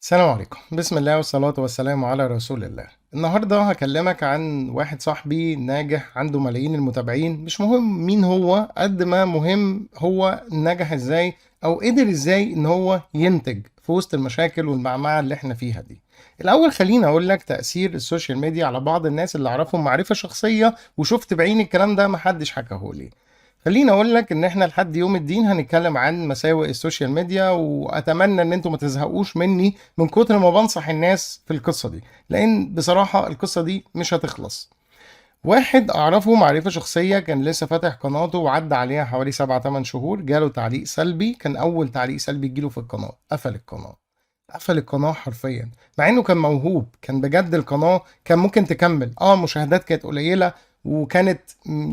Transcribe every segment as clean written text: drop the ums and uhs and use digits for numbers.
السلام عليكم. بسم الله والصلاة والسلام على رسول الله. النهاردة هكلمك عن واحد صاحبي ناجح عنده ملايين المتابعين. مش مهم مين هو قد ما مهم هو نجح ازاي او قدر ازاي ان هو ينتج في وسط المشاكل والمعمعة اللي احنا فيها دي. الاول خليني اقول لك تأثير ال social media على بعض الناس اللي اعرفهم معرفة شخصية وشفت بعيني الكلام ده، محدش حكاهولي. خليني اقول لك ان احنا لحد يوم الدين هنتكلم عن مساوئ ال social media، واتمنى ان انتم ما تزهقوش مني من كتر ما بنصح الناس في القصة دي، لان بصراحة القصة دي مش هتخلص. واحد اعرفه معرفة شخصية كان لسه فاتح قناته وعدى عليها حوالي 7 8 شهور، جاله تعليق سلبي، كان اول تعليق سلبي يجيله في القناة، قفل القناة. قفل القناة حرفيا، مع انه كان موهوب، كان بجد القناة كان ممكن تكمل. مشاهدات كانت قليلة وكانت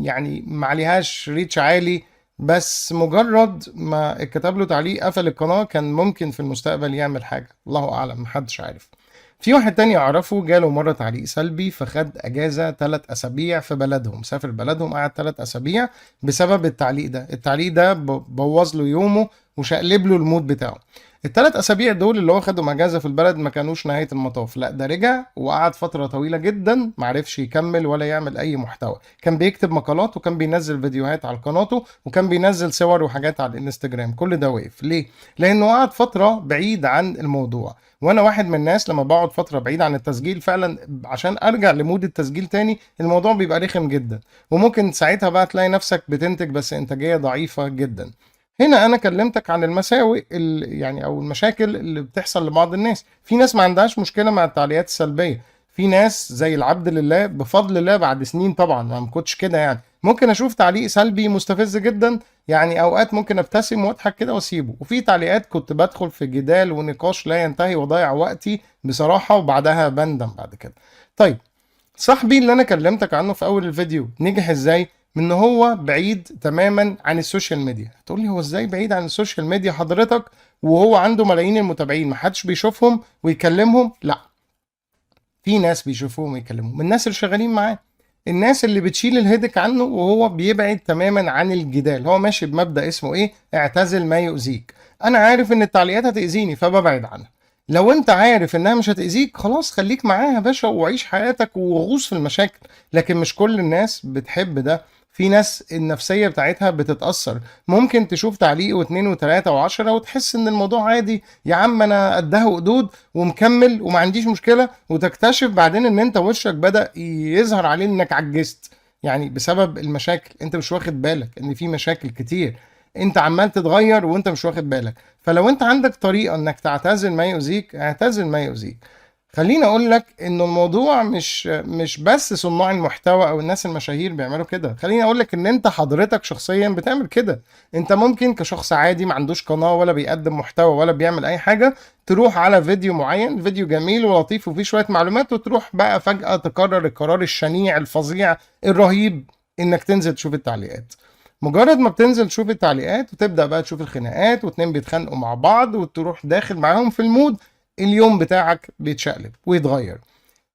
يعني ما عليهاش reach عالي، بس مجرد ما اتكتب له تعليق قفل القناة. كان ممكن في المستقبل يعمل حاجة، الله اعلم، محدش عارف. في واحد تاني اعرفه جاله مرة تعليق سلبي فخد اجازة 3 اسابيع في بلدهم، سافر بلدهم قعد 3 اسابيع بسبب التعليق ده. التعليق ده بوظ له يومه وشقلب له ال mood بتاعه. الثلاث اسابيع دول اللي هو خدهم اجازه في البلد ما كانوش نهاية المطاف، لا ده رجع وقعد فترة طويلة جدا معرفش يكمل ولا يعمل اي محتوى. كان بيكتب مقالات وكان بينزل فيديوهات على قناته وكان بينزل صور وحاجات على الانستجرام، كل ده وقف. ليه؟ لانه قعد فترة بعيد عن الموضوع. وانا واحد من الناس لما بقعد فترة بعيد عن التسجيل فعلا عشان ارجع ل mood التسجيل تاني الموضوع بيبقى رخم جدا، وممكن ساعتها بقى تلاقي نفسك بتنتج بس انتاجية ضعيفة جدا. هنا انا كلمتك عن المساوئ يعني او المشاكل اللي بتحصل لبعض الناس. في ناس ما عندهاش مشكلة مع التعليقات السلبية، في ناس زي العبد لله بفضل الله بعد سنين طبعا ما كنتش كده، يعني ممكن اشوف تعليق سلبي مستفز جدا، يعني اوقات ممكن ابتسم واضحك كده واسيبه. وفي تعليقات كنت بدخل في جدال ونقاش لا ينتهي وضيع وقتي بصراحة، وبعدها بندم بعد كده. طيب صاحبي اللي انا كلمتك عنه في اول الفيديو نجح ازاي؟ من ان هو بعيد تماما عن ال social media. هتقول لي هو ازاي بعيد عن ال social media حضرتك وهو عنده ملايين المتابعين، محدش بيشوفهم ويكلمهم؟ لا، في ناس بيشوفوهم ويكلمهم، الناس اللي شغالين معاه، الناس اللي بتشيل ال headache عنه، وهو بيبعد تماما عن الجدال. هو ماشي بمبدأ اسمه ايه؟ اعتزل ما يؤذيك. انا عارف ان التعليقات هتأذيني فببعد عنها. لو انت عارف انها مش هتأذيك خلاص خليك معاها يا باشا وعيش حياتك وغوص في المشاكل. لكن مش كل الناس بتحب ده، في ناس النفسية بتاعتها بتتأثر، ممكن تشوف تعليق واثنين وثلاثة وعشرة وتحس ان الموضوع عادي، يا عم انا قدها وقدود ومكمل وما عنديش مشكلة، وتكتشف بعدين ان انت وشك بدأ يظهر عليه انك عجزت، يعني بسبب المشاكل. انت مش واخد بالك ان في مشاكل كتير، انت عمال تتغير وانت مش واخد بالك. فلو انت عندك طريقة انك تعتزل ما يؤذيك، اعتزل ما يؤذيك. خليني اقول لك انه الموضوع مش بس صناع المحتوى او الناس المشاهير بيعملوا كده. خليني اقول لك ان انت حضرتك شخصيا بتعمل كده. انت ممكن كشخص عادي ما عندوش قناة ولا بيقدم محتوى ولا بيعمل اي حاجة، تروح على فيديو معين، فيديو جميل ولطيف وفيه شوية معلومات، وتروح بقى فجأة تقرر القرار الشنيع الفظيع الرهيب انك تنزل تشوف التعليقات. مجرد ما بتنزل تشوف التعليقات وتبدأ بقى تشوف الخناقات واتنين بيتخانقوا مع بعض وتروح داخل معاهم في ال mood، اليوم بتاعك بيتشقلب ويتغير.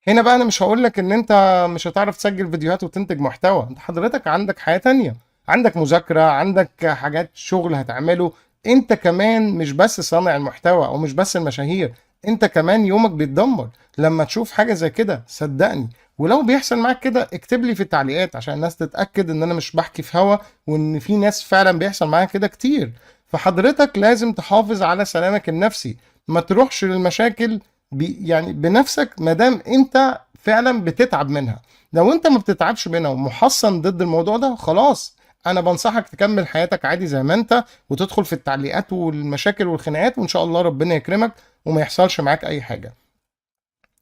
هنا بقى انا مش هقول لك ان انت مش هتعرف تسجل فيديوهات وتنتج محتوى، انت حضرتك عندك حياة تانية، عندك مذاكرة، عندك حاجات شغل هتعمله. انت كمان مش بس صانع المحتوى او مش بس المشاهير، انت كمان يومك بيتدمر لما تشوف حاجة زي كده، صدقني. ولو بيحصل معاك كده اكتب لي في التعليقات عشان الناس تتأكد ان انا مش بحكي في هوا، وان في ناس فعلا بيحصل معاها كده كتير. فحضرتك لازم تحافظ على سلامك النفسي، ما تروحش للمشاكل يعني بنفسك ما دام انت فعلا بتتعب منها. لو انت ما بتتعبش منها ومحصن ضد الموضوع ده خلاص، انا بنصحك تكمل حياتك عادي زي ما انت، وتدخل في التعليقات والمشاكل والخناقات، وان شاء الله ربنا يكرمك وما يحصلش معاك اي حاجة.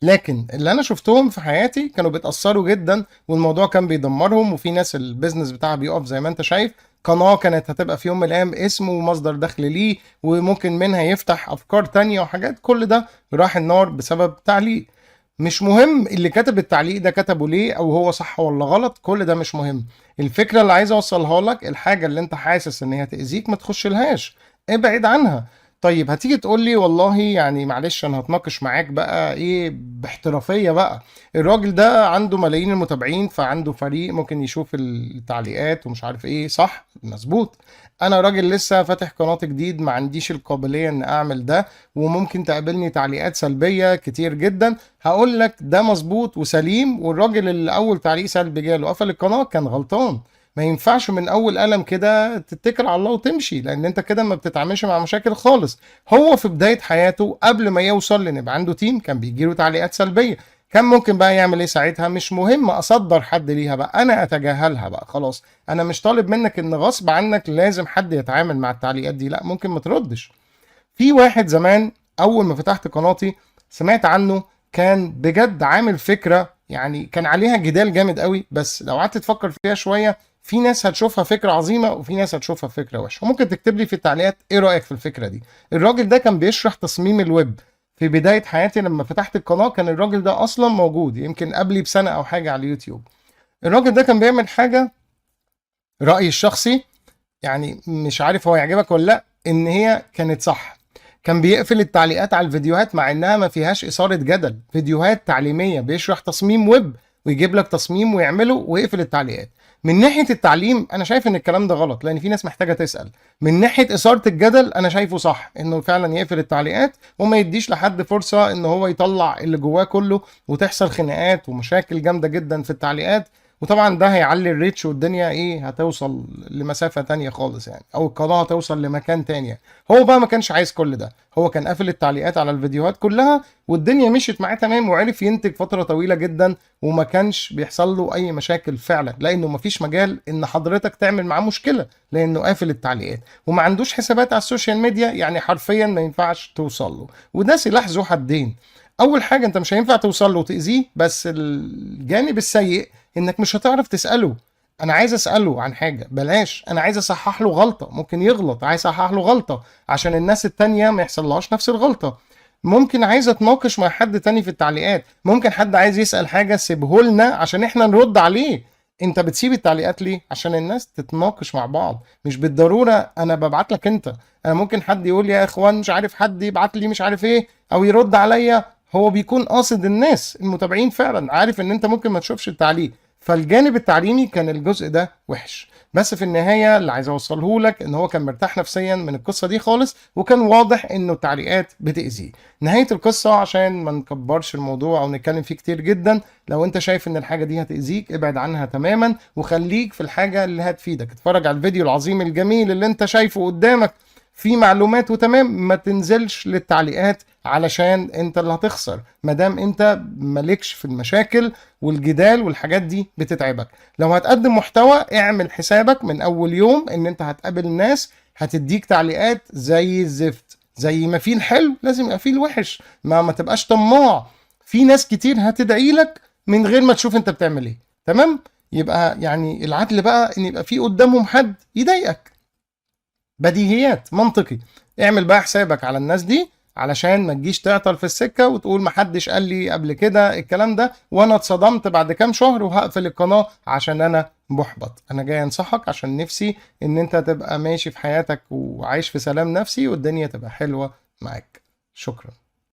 لكن اللي انا شفتهم في حياتي كانوا بيتأثروا جدا والموضوع كان بيدمرهم، وفي ناس ال business بتاعها بيقف زي ما انت شايف. قناة كانت هتبقى في يوم من الايام اسم ومصدر دخل ليه وممكن منها يفتح افكار تانية وحاجات، كل ده راح النار بسبب تعليق. مش مهم اللي كتب التعليق ده كتبه ليه او هو صح ولا غلط، كل ده مش مهم. الفكرة اللي عايز اوصلها لك، الحاجة اللي انت حاسس ان هي تأذيك ما تخش لهاش، ابعد عنها. طيب هتيجي تقول لي والله يعني معلش انا هتناقش معاك بقى ايه باحترافيه بقى، الراجل ده عنده ملايين المتابعين فعنده فريق ممكن يشوف التعليقات ومش عارف ايه، صح مظبوط. انا راجل لسه فاتح قناة جديد ما عنديش القابلية ان اعمل ده، وممكن تقابلني تعليقات سلبية كتير جدا. هقول لك ده مظبوط وسليم، والراجل اللي اول تعليق سلبي جاله قفل القناة كان غلطان. ما ينفعش من اول قلم كده تتكل على الله وتمشي، لان انت كده ما بتتعاملش مع مشاكل خالص. هو في بداية حياته قبل ما يوصل لان يبقى عنده team كان بيجيله تعليقات سلبية، كان ممكن بقى يعمل ايه ساعتها؟ مش مهم اصدر حد ليها بقى، انا اتجاهلها بقى خلاص. انا مش طالب منك ان غصب عنك لازم حد يتعامل مع التعليقات دي، لا ممكن ما تردش. في واحد زمان اول ما فتحت قناتي سمعت عنه، كان بجد عامل فكرة يعني كان عليها جدال جامد قوي، بس لو قعدت تفكر فيها شوية في ناس هتشوفها فكرة عظيمة وفي ناس هتشوفها فكرة وحشة. وممكن تكتب لي في التعليقات ايه رأيك في الفكرة دي. الراجل ده كان بيشرح تصميم الويب. في بداية حياتي لما فتحت القناة كان الراجل ده أصلا موجود، يمكن قبلي بسنة أو حاجة على اليوتيوب. الراجل ده كان بيعمل حاجة، رأيي الشخصي يعني مش عارف هو يعجبك ولا لا، إن هي كانت صح. كان بيقفل التعليقات على الفيديوهات مع إنها ما فيهاش إثارة جدل، فيديوهات تعليمية بيشرح تصميم ويب ويجيب لك تصميم ويعمله ويقفل التعليقات. من ناحية التعليم أنا شايف إن الكلام ده غلط، لأن في ناس محتاجة تسأل. من ناحية إثارة الجدل أنا شايفه صح، إنه فعلا يقفل التعليقات وما يديش لحد فرصة إن هو يطلع اللي جواه كله وتحصل خناقات ومشاكل جامدة جدا في التعليقات. وطبعا ده هيعلي الريتش والدنيا ايه هتوصل لمسافة تانية خالص يعني، او القناة هتوصل لمكان تاني. هو بقى ما كانش عايز كل ده، هو كان قافل التعليقات على الفيديوهات كلها والدنيا مشيت معاه تمام، وعرف ينتج فترة طويلة جدا وما كانش بيحصل له اي مشاكل فعلا، لانه ما فيش مجال ان حضرتك تعمل معاه مشكلة لانه قافل التعليقات وما عندوش حسابات على ال social media، يعني حرفيا ما ينفعش توصل له. وده سلاح ذو حدين. اول حاجة انت مش هينفع توصل له وتأذيه، بس الجانب السيء انك مش هتعرف تسأله. انا عايز اسأله عن حاجة، بلاش، انا عايز اصحح له غلطة، ممكن يغلط، عايز اصحح له غلطة عشان الناس التانية ما يحصلهاش نفس الغلطة. ممكن عايز اتناقش مع حد تاني في التعليقات، ممكن حد عايز يسأل حاجة سيبه لنا عشان احنا نرد عليه. انت بتسيب التعليقات ليه؟ عشان الناس تتناقش مع بعض، مش بالضرورة انا ببعت لك انت. انا ممكن حد يقول يا اخوان مش عارف، حد يبعت لي مش عارف ايه او يرد عليا، هو بيكون قاصد الناس المتابعين فعلا، عارف ان انت ممكن ما تشوفش التعليق. فالجانب التعليمي كان الجزء ده وحش، بس في النهاية اللي عايز اوصله لك ان هو كان مرتاح نفسيا من القصة دي خالص، وكان واضح انه التعليقات بتأذيه. نهاية القصة عشان ما نكبرش الموضوع او نتكلم فيه كتير جدا، لو انت شايف ان الحاجة دي هتأذيك ابعد عنها تماما، وخليك في الحاجة اللي هتفيدك. اتفرج على الفيديو العظيم الجميل اللي انت شايفه قدامك في معلومات وتمام، ما تنزلش للتعليقات علشان انت اللي هتخسر، مادام انت مالكش في المشاكل والجدال والحاجات دي بتتعبك. لو هتقدم محتوى اعمل حسابك من اول يوم ان انت هتقابل ناس هتديك تعليقات زي الزفت، زي ما في الحلو لازم يبقى في الوحش، ما تبقاش طماع. في ناس كتير هتدعي لك من غير ما تشوف انت بتعمل ايه، تمام؟ يبقى يعني العدل بقى ان يبقى في قدامهم حد يضايقك، بديهيات منطقي. اعمل بقى حسابك على الناس دي علشان ما تجيش تعطل في السكة وتقول ما حدش قال لي قبل كده الكلام ده وانا اتصدمت بعد كام شهر وهقفل القناة عشان انا محبط. انا جاي انصحك عشان نفسي ان انت تبقى ماشي في حياتك وعايش في سلام نفسي والدنيا تبقى حلوة معاك. شكرا.